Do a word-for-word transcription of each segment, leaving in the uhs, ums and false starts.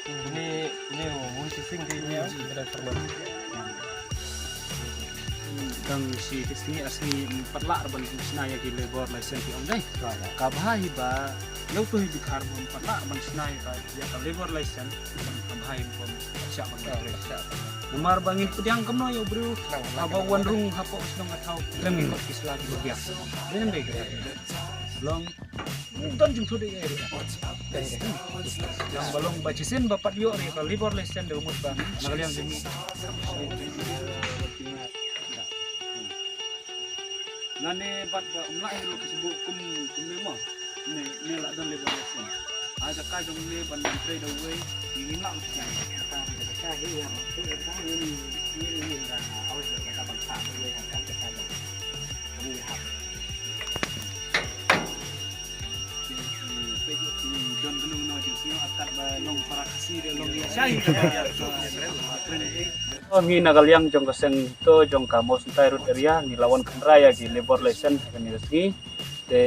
Une, une u Win Sing Sing ki, une u driver man. Dang shi ki sngi ar sngi pat lah ban shna ïa ki labour license ki ong dei. Ka bha hi ba ïa uto hi dkhar ban pat lah ban shna ïa ka, ïa ka labour license. Ka bha hi ban shah ban trei. Namar ba ngin pdiang kumno ïa u briew haba wan rung hapoh shnong ka thaw. Lem ngi kot ki sla ki ba biang. Dei ne em dei. Long Don jingthut ïa ri. Nang ba long ba shisien ba pat ïoh ri ka labour license de mut ba na ka liang jong ngi. Lane bad ba um lah ïa ka sbu kum kum ne mo. Ne ne la don labour license. A jaka jong ne ban ban trei da wei. Ni lah. Ka ka hi ïa ka ni ni ni da awai da ban ka wei ha ka ka. Ngi na ka liang jong ka seng to jong ka Mawsynrai Road area ngi la wan kynrei ïa ki labour license kane ka sngi. Te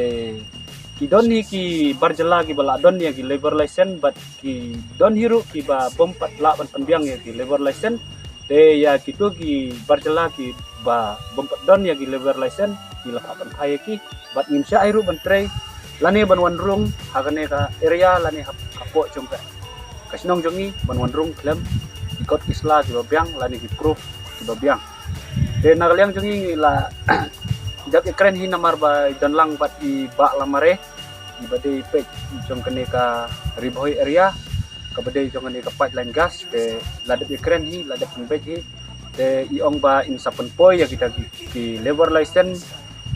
ki don hi ki bar jylla kiba la don ïa ki labour license bad ki don hi ruh kiba bym pat lah ban pynbiang ïa ki labour license. Te ïa kito ki bar jylla kiba bym pat don ïa ki labour license, ngi la phah pynphai ïa ki bad ngim shah hi ruh ban trei lane ban wan rung ha kane ka area lane ha, hapoh jong ka, ka shnong jong ngi ban wan rung khlem ki kot ki sla kiba biang lane ki proof kiba biang. Te na ka liang jong ngi ngi la dep ïakren hi namar ba i don lang bad i Bah Lamare, iba dei peit jong kane ka Ri Bhoi area, kaba dei jong kane ka pipeline gas, te la dep ïakren hi, la dep pynbeit hi. Te i ong ba in sa pynpoi ïa kita ki, ki labour license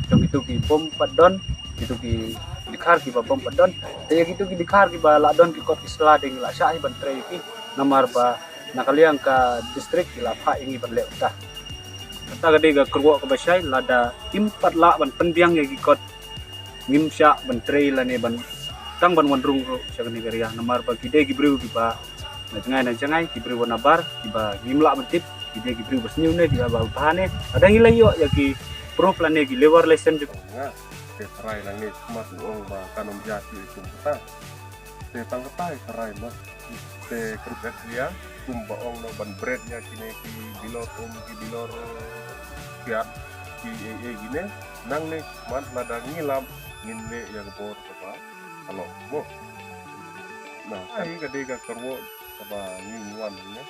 jong kito ki bym pat don, kito ki dkhar kiba bym pat don. Te ïa kito ki dkhar kiba la don ki kot ki sla de ngi la shah hi ban trei ïa ki namar ba na ka liang ka district ki la phah ïa ngi ban leh uta. Kata ka dei ka kyrwoh kaba shai, lada kim pat lah ban pynbiang ïa ki kot, ngim shah ban trei lane ban tang ban wan rung ruh sha kane ka area namar ba ki dei ki briew kiba na jngai na jngai, ki briew ba nabar kiba ngim lah ban tip, ki dei ki briew ba sniew ne kiba bha ne. Lada ngi la ïoh ïa ki proof lane ki labour license jong nga, te trai lane smat u ong ba kan ym jia ki ikum kata. Te tang kata i trai ma. Te kyrpad ïa kum ba ong no ban bret ïa kine ki bilor um ki bilor kiat ki ei ei kine. Nangne man lada ngi lam ngin leh ïa ka bor kaba. Alo mo. Na ai ka dei ka kyrwoh kaba ngi wan ne.